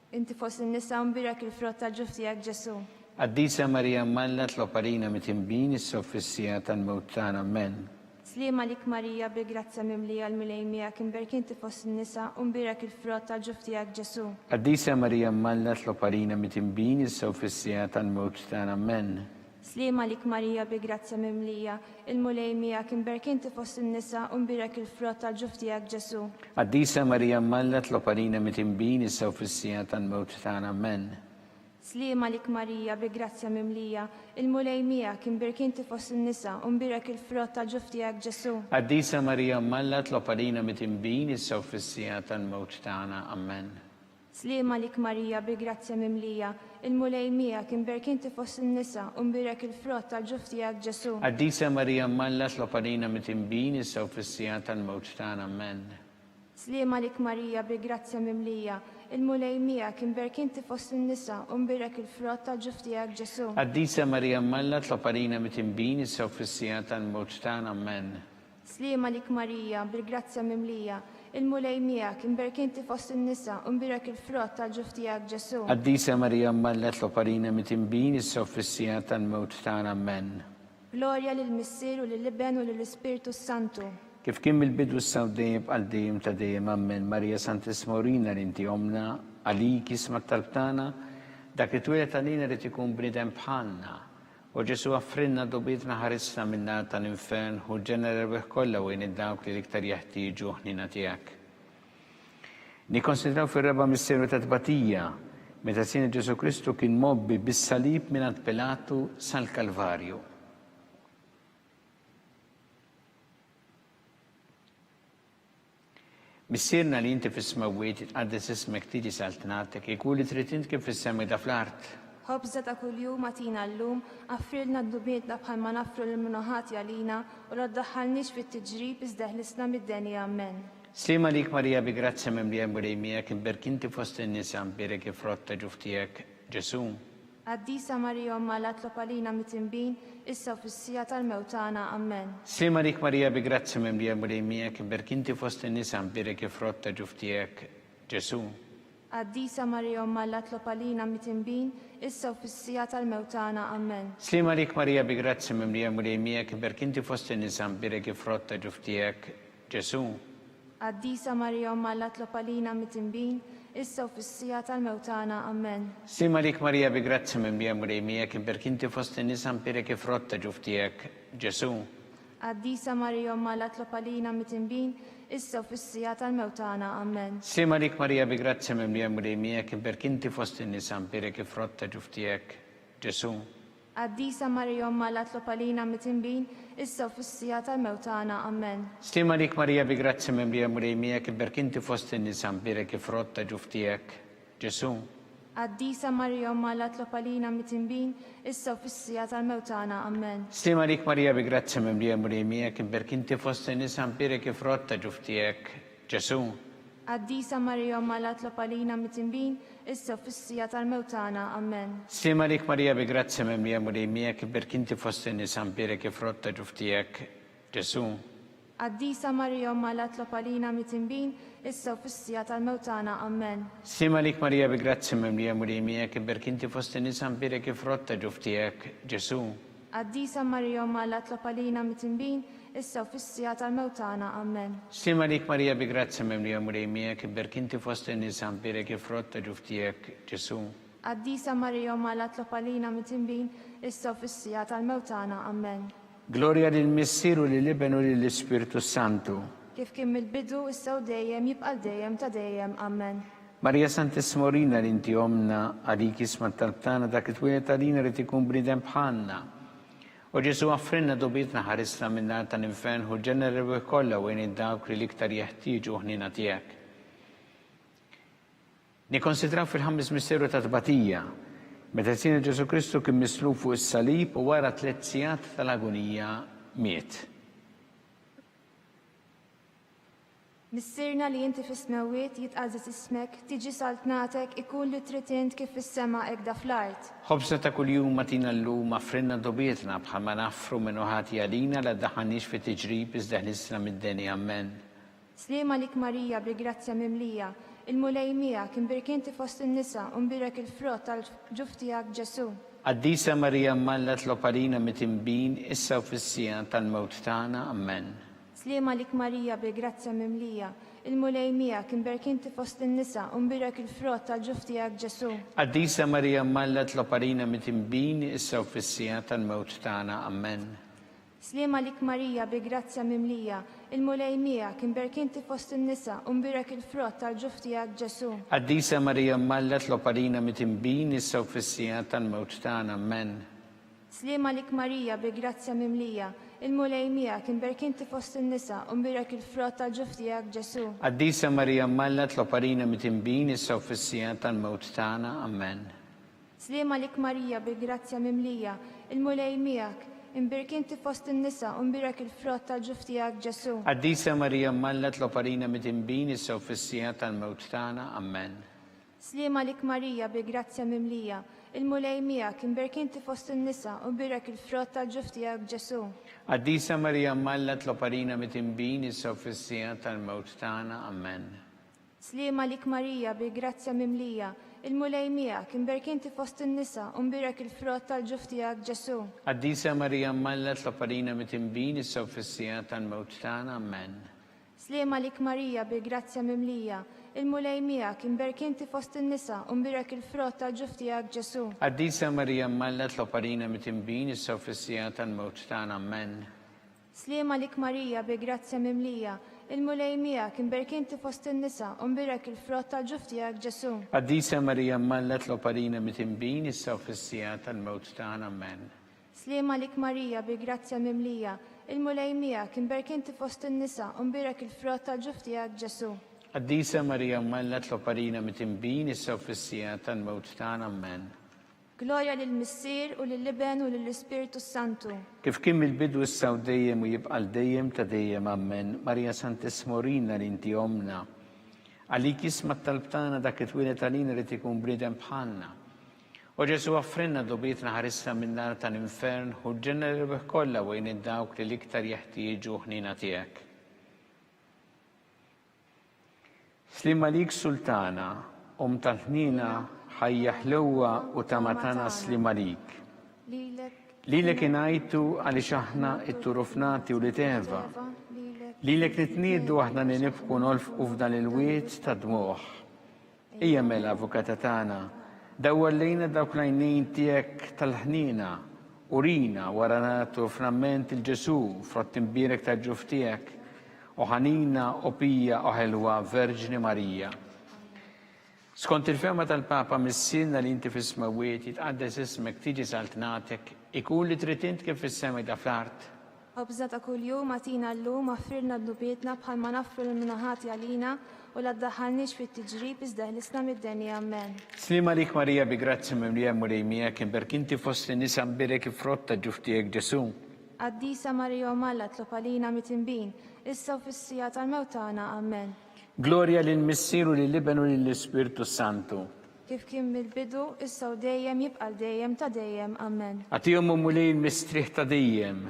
Inti fost in-nisa u mbierek il-frott tal-ġuf tiegħek Ġesù. Qaddisa Marija Omm Alla tlob għalina mitinbin issa u fis-siegħa tal-mewt tagħna. Ammen. Sliem għalik Marija bil-grazzja mimlija l-Mulej miegħek imbierk inti fost in-nisa u mbierek il-frott tal-ġuf tiegħek Ġesù. Qaddisa Marija Omm Alla tlob għalina mitinbin issa u fis-siegħa tal-mewt tagħna. Ammen. Sliem għalik Marija bi grazzja mimlija, il-Mulej miegħek imbierk inti fost in-nisa u mbierek il-frott tal-ġuf tiegħek Ġesù. Qaddisa Marija Omm Alla tlob għalina mitinbin issa u fis-siegħa tal-mewt tagħna. Ammen. Sliem għalik Marija bi grazzja mimlija, il-Mulej miegħek imbierk inti fost in-nisa u mbierek il-frott tal-ġuf tiegħek Ġesù. Qaddisa Marija Omm Alla tlob għalina mitinbin issa u fis-siegħa tal-mewt tagħna. Ammen. Sliem għalik Marija bi grazzja mimlija, il-Mulej miegħek, imbierk inti fost in-nisa u mbierek il-frott tal-ġuf tiegħek Ġesù. Qaddisa Marija Omm Alla tlob għalina mitinbin issa u fis-siegħa tal-mewt tagħna. Ammen. Sliem għalik Marija bi grazzja mimlija, il-Mulej miegħek, imbierk inti fost in-nisa u mbierek il-frott tal-ġuf tiegħek Ġesù. Qaddisa Marija Omm Alla tlob għalina mitinbin issa u fis-siegħa tal-mewt tagħna. Ammen. Sliem għalik Marija, bil-grazzja mimlija, il-Mulej miegħek, imbierk inti fost in-nisa u mbierek il-frott tal-ġuf tiegħek Ġesù. Qaddisa Marija Omm Alla tlob għalina mitinbin issa u fis-siegħa tal-mewt tagħna. Ammen. Glorja lill-Missier u lill-Iben u lill-Ispirtu s-Santu. Kif kien mill-bidu issa u dejjem għal dejjem ta' dejjem. Ammen. Marija Santissima urina li inti Ommna, għalik jisma' t-talb tagħna, dak li twieled għalina ried ikun bniedem bħalna, O Ġesù aħfrilna dnubietna ħarisna min-nar tal-infern, ħu l-ġenna l-erwieħ kollha u għin 'il dawk li l-iktar jeħtieġu ħniena tiegħek. Nikkonsidraw fir-raba' misteru ta' tbatija, meta Sidna Ġesù Kristu kien mgħobbi bis-salib mingħand Pilatu sal-Kalvarju. Missierna li inti fis-smewwiet, jitqaddes ismek, tiġi saltnatek, ikun li trid int kif fis-sema hekk fl-art. Ħobżna ta' kuljum agħtina llum, aghfrilna dnubietna bħalma naghfru lil min hu ħati għalina, u la ddaħħalniex fit-tiġrib iżda eħlisna mid-deni. Ammen. Sliem għalik Marija bi grazzja mimlija l-Mulej miegħek, imbierk inti fost in-nisa, mbierek il-frott ta' ġuf tiegħek, Ġesù. Qaddisa Marija Omm Alla tlob għalina mitinbin, issa u fis-siegħa tal-mewt tagħna. Ammen. Sliem għalik Marija bi grazzja mimlija l-Mulej miegħek, imbierk inti fost in-nisa mbierek il-frott ta' ġuf tiegħek, Ġesù. Qaddisa Marija Omm Alla tlob għalina mitinbin, issa u fis-siegħa tal-mewt tagħna. Ammen. Sliem għalik Marija bi grazzja mimlija l-Mulej miegħek, imbierk inti fost in-nisa mbierek il-frott ta' ġuf tiegħek, Ġesù. Qaddisa Marija Omm Alla tlob għalina mitinbin, issa u fis-siegħa tal-mewt tagħna. Ammen. Sliem għalik Marija bi grazzja mimlija l-Mulej miegħek, imbierk inti fost in-nisa mbierek il-frott ta' ġuf tiegħek, Ġesù. Qaddisa Marija Omm Alla tlob għalina mitinbin, issa u fis-siegħa tal-mewt tagħna. Ammen. Sliem għalik Marija bi grazzja mimlija l-Mulej miegħek, imbierk inti fost in-nisa mbierek il-frott ta' ġuf tiegħek, Ġesù. Qaddisa Marija Omm Alla tlob għalina mitinbin, issa u fis-siegħa tal-mewt tagħna. Ammen. Sliem għalik Marija bi grazzja mimlija l-Mulej miegħek, imbierk inti fost in-nisa, mbierek il-frott ta' ġuf tiegħek, Ġesù. Qaddisa Marija Omm Alla tlob għalina mitinbin, issa u fis-siegħa tal-mewt tagħna. Ammen. Sliem għalik Marija bi grazzja mimlija l-Mulej miegħek, imbierk inti fost in-nisa, mbierek il-frott ta' ġuf tiegħek, Ġesù. Qaddisa Marija Omm Alla tlob għalina mitinbin, issa u fis-siegħa tal-mewt tagħna. Ammen. Sliem għalik Marija bi grazzja mimlija Mulej miegħek, imbierk inti fost in-nisa mbierek il-frott ta' ġuf tiegħek, Ġesù. Qaddisa Marija Omm Alla tlob għalina mitinbin, issa u fis-siegħa tal-mewt tagħna. Ammen. Sliem għalik Marija bi grazzja mimlija Mulej miegħek, imbierk inti fost in-nisa mbierek il-frott ta' ġuf tiegħek, Ġesù. Qaddisa Marija Omm Alla tlob għalina mitinbin, issa u fis-siegħa tal-mewt tagħna. Ammen. Sliem għalik Marija bi grazzja mimlija Mulej miegħek, imbierk inti fost in-nisa mbierek il-frott ta' ġuf tiegħek, Ġesù. Qaddisa Marija Omm Alla tlob għalina mitinbin, issa u fis-siegħa tal-mewt tagħna. Ammen. Glorja lill-Missier u lill-Iben u lill-Ispirtu s-Santu. Kif kien mill-bidu, issa u dejjem, jibqa' għal dejjem ta' dejjem. Ammen. Marija Santissima urina li inti Ommna, għalik jisma' t-talb tagħna, dak li twieled għalina ried ikun bniedem bħalna. O Ġesù aħfrilna dnubietna ħarisna min-nar tal-infern, ħu l-ġenna l-erwieħ kollha u għin 'il dawk li l-iktar jeħtieġu ħniena tiegħek. Nikkonsidraw fil-ħames misteru ta' tbatija, Meta Sidna Ġesù Kristu kien mislub fuq is-salib u wara tlett sigħat tal-agunija miet. Missierna li inti fis-smewwiet, jitqażżeż ismek, tiġi saltnatek, ikun li trid int kif fis-sema hekk da fl-art. Ħobżna ta' kuljum agħtina llum, aghfrilna dnubietna bħalma naghfru min hu ħati għalina, la ddaħħalniex fi tiġrib iżda ħlisna mid-deni. Ammen. Sliem għalik Marija bil-grazzja mimlija, il-Mulej miegħek, imbierk inti fost in-nisa u mbierek il-frott tal-ġuf tiegħek Ġesù. Qaddisa Marija M'Alla tlob għalina mitinbin issa u fis-siegħa tal-mewt tagħna. Ammen. Sliem għalik Marija bil-grazzja mimlija, il-Mulej miegħek, imbierk inti fost in-nisa u mbierek il-frott tal-ġuf tiegħek Ġesù. Qaddisa Marija M'Alla tlob għalina mitinbin issa u fis-siegħa tal-mewt tagħna. Ammen. Sliem għalik Marija bil-grazzja mimlija, il-Mulej miegħek, imbierk inti fost in-nisa u mbierek il-frott tal-ġuf tiegħek Ġesù. Qaddisa Marija M'Alla tlob għalina mitinbin issa u fis-siegħa tal-mewt tagħna. Ammen. Sliem għalik Marija bil-grazzja mimlija, il-Mulej miegħek, imbierk inti fost in-nisa u mbierek il-frott tal-ġuf tiegħek Ġesù. Qaddisa Marija M'Alla tlob għalina mitinbin issa u fis-siegħa tal-mewt tagħna. Ammen. Sliem għalik Marija bil-grazzja mimlija, il-Mulej miegħek, imbierk inti fost in-nisa u mbierek il-frott tal-ġuf tiegħek Ġesù. Qaddisa Marija M'Alla tlob għalina midinbin issa u fis-siegħa tal-mewt tagħna. Ammen. Sliem għalik Marija bil-grazzja mimlija, il-Mulej miegħek, imbierk inti fost in-nisa u mbierek il-frott tal-ġuf tiegħek Ġesù. Qaddisa Marija M'Alla tlob għalina midinbin issa u fis-siegħa tal-mewt tagħna. Ammen. Sliem għalik Marija bil-grazzja mimlija, il-Mulej miegħek, imbierk inti fost in-nisa u mbierek il-frott tal-ġuf tiegħek Ġesù. Qaddisa Marija Omm Alla tlob għalina mitinbin issa u fis-siegħa tal-mewt tagħna. Ammen. Sliem għalik Marija bil-grazzja mimlija, il-Mulej miegħek, imbierk inti fost in-nisa u mbierek il-frott tal-ġuf tiegħek Ġesù. Qaddisa Marija Omm Alla tlob għalina mitinbin issa u fis-siegħa tal-mewt tagħna. Ammen. Sliem għalik Marija bi grazzja mimlija, il-Mulej miegħek, imbierk inti fost in-nisa u mbierek il-frott tal-ġuf tiegħek Ġesù. Qaddisa Marija Omm Alla tlob għalina mitinbin issa u fis-siegħa tal-mewt tagħna. Ammen. Sliem għalik Marija bi grazzja mimlija, il-Mulej miegħek, imbierk inti fost in-nisa u mbierek il-frott tal-ġuf tiegħek Ġesù. Qaddisa Marija Omm Alla tlob għalina mitinbin issa u fis-siegħa tal-mewt tagħna. Ammen. Glorja lill-Missier u lill-Iben u lill-Ispirtu s-Santu. Kif kien mill-bidu issa u dejjem u jibqa' għal dejjem ta' dejjem. Ammen. Marija Santissima urina li inti Ommna. Għalik jisma' t-talb tagħna dak li twieled għalina ried ikun bniedem bħalna. O Ġesù offrilna dubietna ħarisna min-nar tal-infern, ħu l-ġenna l-erwieħ kollha u għin lil dawk li l-iktar jeħtieġu ħniena tiegħek. Sliem għalik Sultana, Omm tal-ħniena, ħajja ħlewwa u tama tagħna sliem għalik. Lilek ingħajtu għaliex aħna it-turufnati wlied Eva. Lilek nitniegħdu aħna li nibku nolfqu f'dan il-wied ta' dmugħ. Ejja mela, Avukata tagħna, dawwar lejna dawk l-għajnejn tiegħek tal-ħniena, urina wara nagħtu framment 'il Ġesù, frott imbierek tal-ġuf tiegħek, o ħanina, o pija, o ħelwa Verġni Marija. Skont il-fehma tal-Papa, Missierna li inti fis-smewwiet, jitqaddes ismek, tiġi saltnatek, ikun li trid int kif fis-sema jda fl-art. Ħobżna ta' kuljum agħtina llum, aħfrilna dnubietna bħalma naħfru lil min hu ħati għalina, u la ddaħħalniex fit-tiġrib iżda eħlisna mid-deni. Ammen. Sliem għalik Marija bi grazzja mimlija l-Mulej miegħek, imberk inti fost in-nisa mbierek il-frott ta' ġuf tiegħek Ġesù. Qaddisa Marija Omm Alla tlob għalina mitinbin, issa u fis-siegħa tal-mewt tagħna. Ammen. Glorja lill-Missier u lill-Iben u lill-Ispirtu s-Santu. Kif kien mill-bidu, issa u dejjem, jibqa' għal dejjem ta' dejjem. Ammen. Agħtihom, o Mulej, il-mistrieħ ta' dejjem.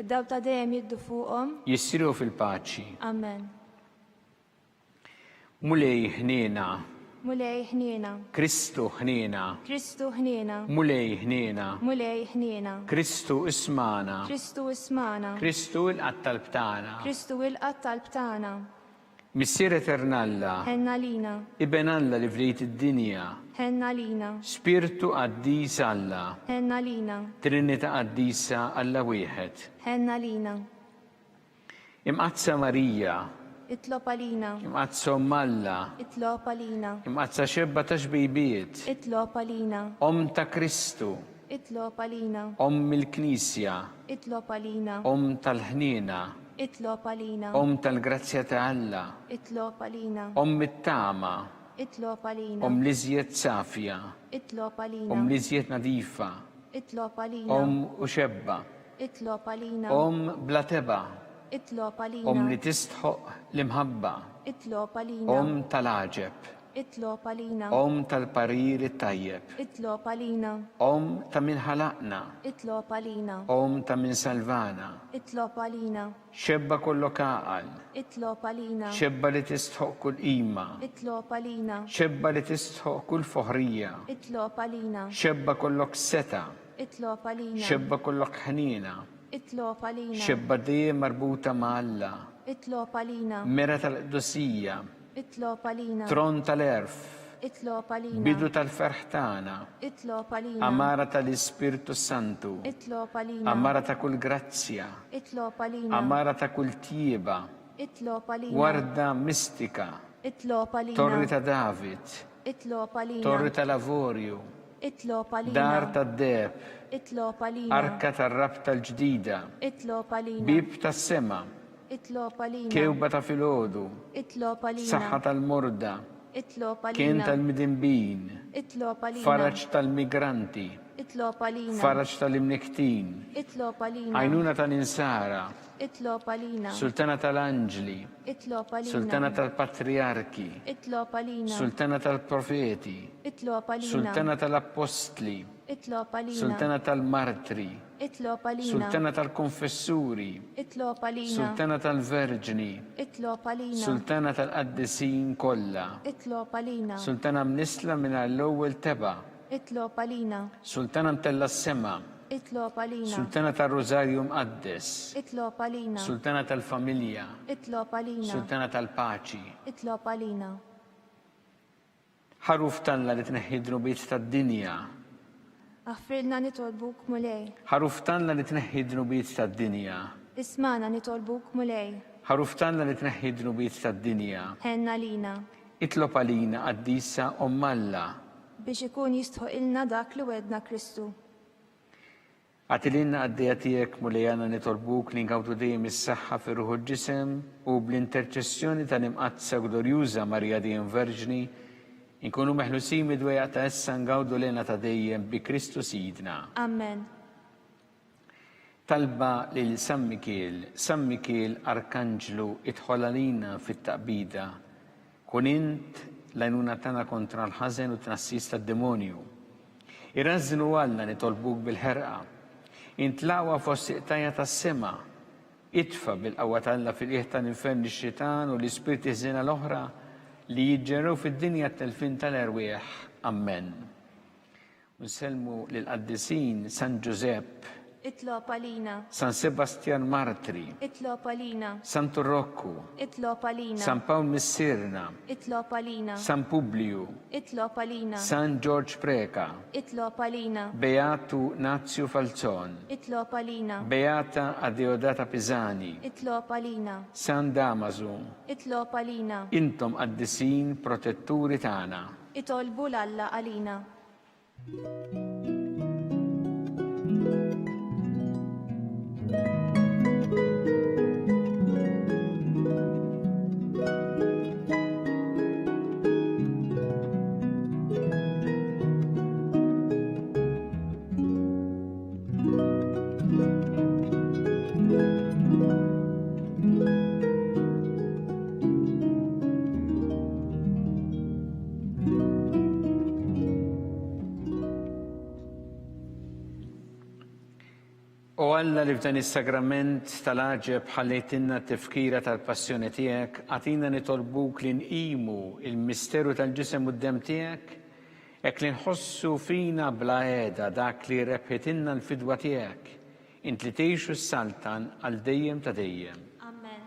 Id-dawl ta' dejjem jiddu fuqhom. Jistrieħu fil-paċi. Ammen. Mulej, ħniena. Mulej, ħniena. Kristu, ħniena. Kristu, ħniena. Mulej, ħniena. Mulej, ħniena. Kristu, ismagħna. Kristu, ismagħna. Kristu, ilqa' t-talb tagħna. Kristu, ilqa' t-talb tagħna. Missier Etern Alla. Ħenn għalina. Iben Alla li fdejt id-dinja. Ħenn għalina. Spirtu Qaddis Alla. Ħenn għalina. Trinità Qaddisa Alla wieħed. Ħenn għalina. Imqaddsa Marija. Itlob għalina. Imqaddsa Omm Alla. Itlob għalina. Imqaddsa Xebba ta' xbejbiet. Itlob għalina. Omm ta' Kristu. Itlob għalina. Omm il-Knisja. Itlob għalina. Omm tal-ħniena. Itlob għalina. Omm tal-grazzja ta' Alla. Itlob għalina. Omm it-tama. Itlob għalina. Omm l-iżjed safja. Itlob għalina. Omm l-iżjed nadifa. Itlob għalina. Omm u xebba. Itlob għalina. Omm bla tebgħa. Itlob għalina. Omm li tistħoqq l-imħabba. Itlob għalina. Omm tal-għaġeb. Itlob għalina. Omm tal-parir it-tajjeb. Itlob għalina. Omm ta' min ħalaqna. Itlob għalina. Omm ta' min salvana. Itlob għalina. Xebba kollok għaqal. Itlob għalina. Xebba li tistħoqq kull qima. Itlob għalina. Xebba li tistħoqq kull foħrija. Itlob għalina. Xebba kollok setgħa. Itlob għalina. Xebba kollok ħniena. Itlob għalina. Xebba dejjem marbuta ma' Alla. Itlob għalina. Mera tal-qdusija. Itlob għalina. Tron tal-għerf. Itlob għalina. Bidu tal-ferħ tagħna. Itlob għalina. Għamara tal-Ispirtu s-Santu. Itlob għalina. Għamara ta' kull grazzja. Itlob għalina. Għamara ta' kull tjieba. Itlob għalina. Warda mistika. Itlob għalina. Torri ta' David. Itlob għalina. Torri tal-avorju. Itlob għalina. Dar tad-deheb. Itlob għalina. Arka tar-rabta l-ġdida. Itlob għalina. Bieb tas-sema. Itlob għalina. Kewba ta' filgħodu. Itlob għalina. Saħħa tal-morda. Itlob għalina. Kenn tal-midinbin. Itlob għalina. Faraġ tal-migranti. Itlob għalina. Faraġ tal-imnikktin. Itlob għalina. Għajnuna tal-insara. Itlob għalina. Sultana tal-anġli. Itlob għalina. Sultana tal-patrijarki. Itlob għalina. Sultana tal-profeti. Itlob għalina. Sultana tal-appostli. Itlob għalina. Sultana tal-martri. Itlob għalina. Sultana tal-konfessuri. Itlob għalina. Sultana tal-verġni. Itlob għalina. Sultana tal-qaddisin kollha. Itlob għalina. Sultana mnissla mingħajr l-ewwel tebgħa. Itlob għalina. Sultana mtellgħa s-sema. Itlob għalina. Sultana tar-Rużarju Mqaddes. Itlob għalina. Sultana tal-familja. Itlob għalina. Sultana tal-paċi. Itlob għalina. Ħaruf t'Alla li tneħħi d-dnubiet tad-dinja. Aħfrilna nitolbuk, Mulej. Ħaruf t'Alla li tneħħi d-dnubiet tad-dinja. Ismagħna nitolbuk, Mulej. Ħaruf t'Alla li tneħħi d-dnubiet tad-dinja. Ħenn għalina. Itlob għalina, Qaddisa Omm Alla. Biex ikun jistħoqilna dak li wegħdna Kristu. Agħti lilna qaddejja tiegħek, Mulej Alla nitolbuk li ngawdu dejjem is-saħħa fir-ruħ u l-ġisem u bl-interċessjoni tal-Imqaddsa u Glorjuża Marija dejjem Verġni, inkunu meħlusin mid-dwejjaq ta' issa ngawdu l-hena ta' dejjem bi Kristu Sidna. Amen. Talba lil San Mikiel, San Mikiel Arkanġlu idħol għalina fit-taqbida Kun int l-għajnuna tagħna kontra l-ħażen u t-tnassis tad-demonju. Irażżnu Alla nitolbuk bil-ħerqa. Int l-aqwa fost il-qtajja' tas-sema. Itfa' bil-qawwa t'Alla fil-qiegħ tal-infern lix-xitan u l-ispirti ħżiena l-oħra li jiġġerrew fid-dinja t-telfien tal-erwieħ. Ammen. U nsellmu lill-qaddisin San Ġużepp. Itlob għalina. San Sebastjan Martri. Itlob għalina. Santu Rokku. Itlob għalina. San Pawl Missierna. Itlob għalina. San Publiju. Itlob għalina. San Ġorġ Preca. Itlob għalina. Beatu Nazju Falzon. Itlob għalina. Beata Adeodata Pisani. Itlob għalina. San Damasu. Itlob għalina. Intom qaddisin protetturi tagħna. Itolbu 'l Alla għalina. O Alla li f'dan is-sagrament tal-għaġeb ħallejtilna t-tifkira tal-passjoni tiegħek, agħtina nitolbuk li nqimu l-misteru tal-ġisem u d-demm tiegħek, hekk li nħossu fina bla heda dak li rebħitilna l-fidwa tiegħek, int li tgħix u ssaltan għal dejjem ta' dejjem. Amen.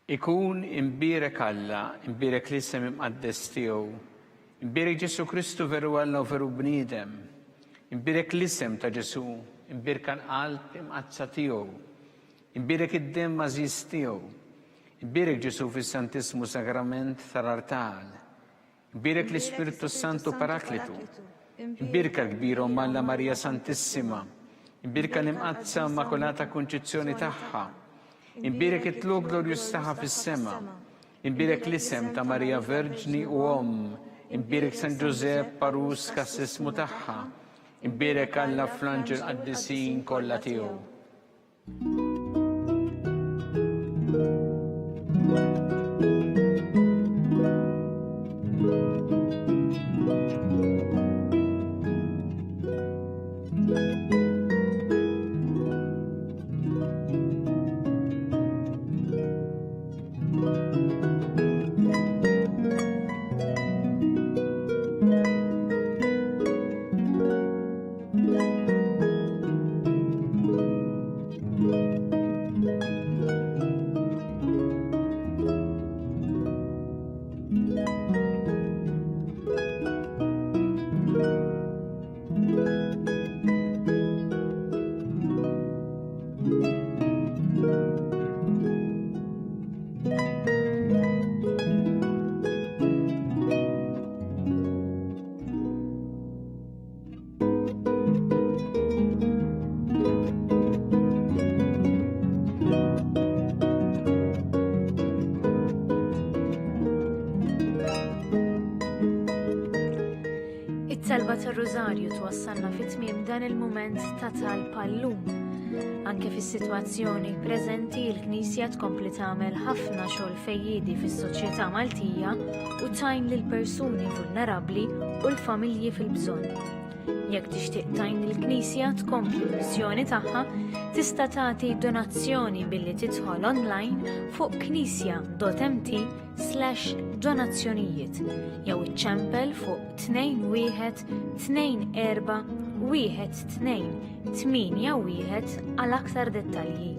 Ikun imbierek Alla, imbierek l-isem imqaddes tiegħu, imbierek Ġesù Kristu veru Alla u veru bniedem, imbierek l-isem ta' Ġesù, imbierka l-qalb imqaddsa tiegħu, imbierek id-demm għażiż tiegħu, imbierek Ġesù fis-Santissmu Sagrament tal-artal, Imbierek l-Ispirtu s-Santu Paraklitu. Imbierka l-kbira Omm Alla Marija Santissima. Imbierka l-Imqaddsa Immakulata Kunċizzjoni tagħha. Imbierek it-tlugħ glorjuż tagħha fis-sema. Imbierek l-isem ta' Marija Verġni u Omm. Imbierek San Ġużepp għarus kassismu tagħha. Imbierek Alla fl-anġel qaddisin kollha tiegħu. It-talba tar-Rużarju twassalna fi tmiem dan il-mument ta' talb għallum. Anke fis-sitwazzjoni preżenti il-Knisja tkompli tagħmel ħafna xogħol fejjiedi fis-soċjetà Maltija u tgħin lil persuni vulnerabbli u l-familji fil-bżonn. Jekk tixtieq tgħin lill-Knisja tkompli l-missjoni tagħha, tista' tagħti donazzjoni billi tidħol online fuq knisja.mt slash donazzjonijiet jew iċċempel fuq 21 24 1 2 8 1 għal aktar dettalji.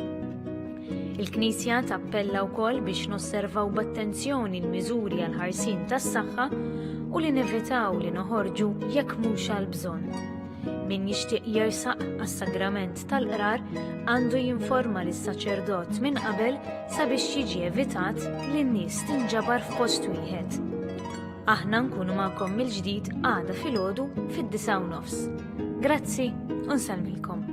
Il-Knisja tappella wkoll biex nosservaw b'attenzjoni l-miżuri għall-ħarsien tas-saħħa u li nevitaw li noħorġu jekk mhux għal bżonn. Min jixtieq jersaq għas-sagrament tal-qrar għandu jinforma lis-saċerdot minn qabel sabiex jiġi evitat li n-nies tinġabar f'post wieħed. Aħna nkunu magħkom mill-ġdid għada filgħodu fid-9 nofs. Grazzi u nsellmilkom.